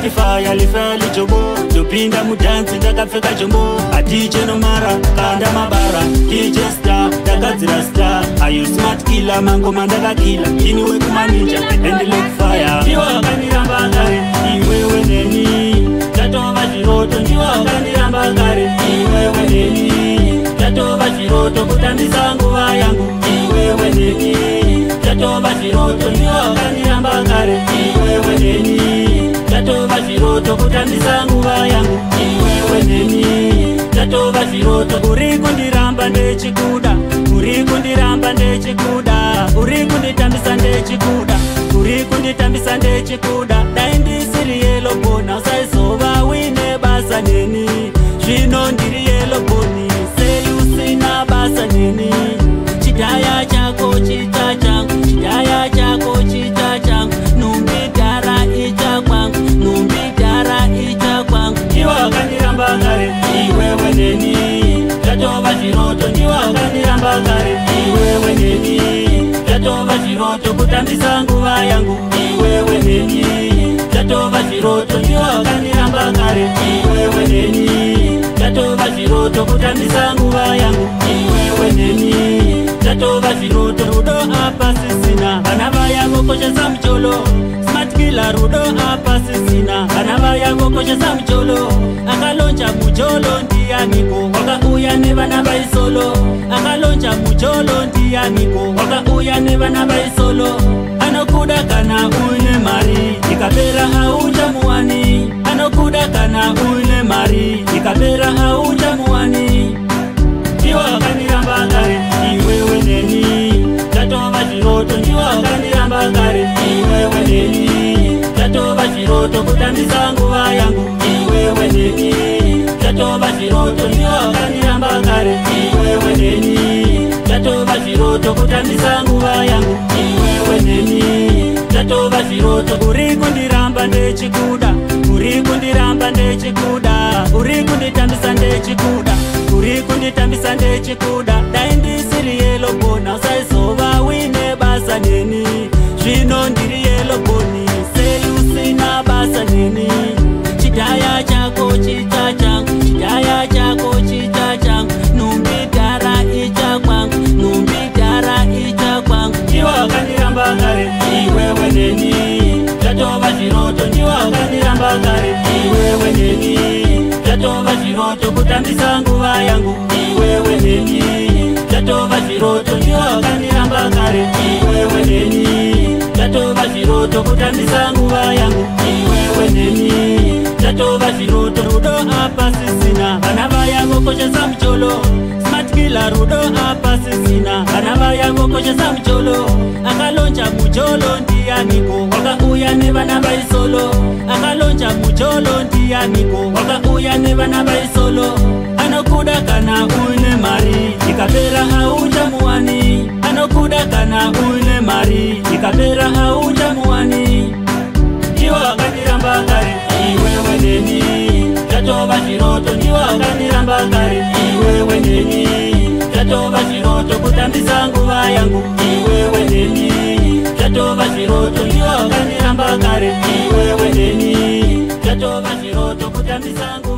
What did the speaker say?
Ndakati faya lifeli jobo, ndopinda mudhanzi ndakapfeka jombo. Atiche nomara kanda mabara, DJ Star ndagadzira star. Ayo smart killer mangoma ndakakila, ini wekumaninja and like fire. Ndiwo wakandiramba kare iwewe neni, tatova zviroto. Ndiwo wakandiramba kare iwewe neni, tatova zviroto. Kutambisa nguva yangu iwewe neni, tatova zviroto. Ndiwo wakandiramba kare iwewe neni, tatova zviroto. Kutambisa nguva yangu iwewe neni, tatova zviroto. Uri kundiramba ndechikuda, uri kundiramba ndechikuda, uri kunditambisa ndechikuda, uri kunditambisa ndechikuda. Dai ndisiri yellow bone usaizova uine basa neni. Zvino ndiri yellow bone, sei usina basa neni? Chidhaya chako chita changu, chidhaya chako chita changu, nhumbi dhara icha kwangu, nhumbi dhara icha kwangu. Ndiwe wakandiramba kare iwewe neni, tatova zviroto. Ndiwe wakandiramba kare iwewe neni, tatova zviroto. Kutambisa nguva yangu iwewe neni, tatova zviroto. Ndiwe wakandiramba kare iwewe neni, tatova zviroto. Kutambisa nguva yangu iwewe neni, tatova zviroto. Rudo apa sisina, vana vaya vokoshesa mucholo. Smart killer, rudo apa sisina, vana vaya vokoshesa mucholo. Akalonja mujolo ndianiko? Wakauya nevana vaisolo. Akalonja mujolo ndianiko? Wakauya nevana vaisolo. Anokuda kana uine mari, ikapera hauchamuwani. Anokuda kana uine mari, ikapera hauchamuwani. Ndiwe wakandiramba kare iwewe neni, tatova zviroto. Ndiwe wakandiramba kare iwewe neni, tatova zviroto. Kutambisa nguva yangu iwewe neni, tatova zviroto. Ndiwe wakandiramba kare iwewe neni, tatova zviroto. Kutambisa nguva yangu iwewe neni, tatova zviroto. Uri kundiramba ndechikuda, uri kundiramba ndechikuda, uri kunditambisa ndechikuda, uri kunditambisa ndechikuda. Dai ndisiri yellow bone usaizova uine basa neni. Zvino ndiri yellow bone, sei usina basa neni? Chidhaya chako chita changu, chidhaya chako chita changu, nhumbi dhara icha kwangu, nhumbi dhara icha kwangu. Ndiwe wakandiramba kare iwewe neni, tatova zviroto. Ndiwe wakandiramba kare iwewe neni, tatova zviroto. Kutambisa nguva yangu iwewe neni, tatova zviroto. Ndiwe wakandiramba kare iwewe neni, tatova zviroto. Kutambisa nguva yangu iwewe neni, tatova zviroto. Rudo apa sisina, vana vaya vokoshesa mucholo. Smart killer, rudo apa sisina, vana vaya vokoshesa mucholo. Akalonja mujolo ndianiko? Wakauya nevana vaisolo. Akalonja mujolo ndianiko? Wakauya nevana vaisolo. Anokuda kana uine mari, ikapera hauchamuwani. Anokuda kana uine mari, ikapera hauchamuwani. Ndiwe wakandiramba kare iwewe neni, tatova zviroto. Ndiwe wakandiramba kare iwewe neni, tatova zviroto. Kutambisa nguva yangu iwewe neni, tatova zviroto. Ndiwe wakandiramba kare iwewe neni, tatova zviroto. Kutambisa nguva